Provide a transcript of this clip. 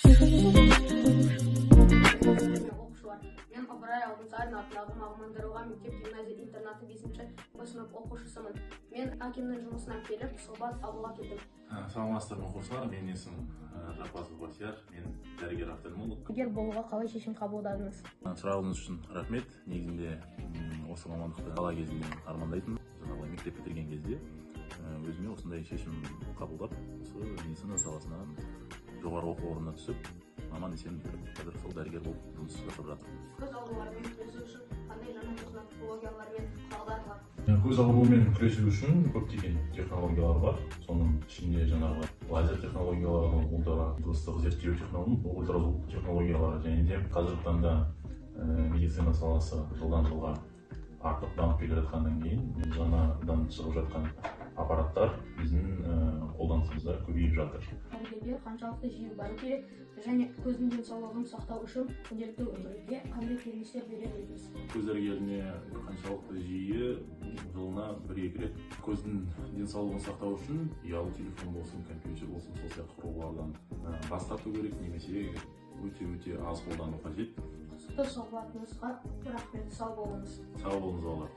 Оқушылар, мен Ыбырай Алтынсарин атындағы мамандандырылған мектеп гимназия интернаты 5 б сынып оқушысымын. Мен әкемнің жұмысына келіп, сұхбат алуға келдім. Саламатсыздар ма, оқушылар! Менің есімім Жаппасов Бақтияр, мен дәрігер офтальмолог. Дәрігер болуға қалай шешім қабылдадыңыз? Сұрағыңыз үшін рахмет. Негізінде осы мамандықты бала кезімнен армандайтынмын. Жаңағыдай мектеп бітірген кезде өзіме осындай шешім қабылдап, осы медицина саласына жоғары оқу орнына түсіп, аман есен бітіріп, қазір сол дәрігер болып жұмыс жасап жатырмын. Көз ауруларымен күресу үшін қандай жаңа технологиялар мен құралдар бар? Көз ауруымен күресу үшін көптеген технологиялар бар. Соның ішінде жаңағы лазер технологиялары, ультрадыбыстық зерттеу технология, ультразвук технологиялары және де қазіргі таңда медицина саласы жылдан жылға артып, дамып келе жатқаннан кейін жаңадан шығып жатқан аппараттар біздің қолданысымызда көбейіп жатыр. Дәрігерге қаншалықты жиі бару керек және көздің денсаулығын сақтау үшін күнделікті өмірде қандай кеңестер берер едіңіз? Көз дәрігеріне қаншалықты жиі? Жылына бір екі рет. Көздің денсаулығын сақтау үшін ұялы телефон болсын, компьютер болсын, сол сияқты құрылғылардан бас тарту керек немесе өте өте аз қолдану қажет. Қызықты сұхбатыңызға рахмет, сау болыңыз. Сау болыңыз, балалар.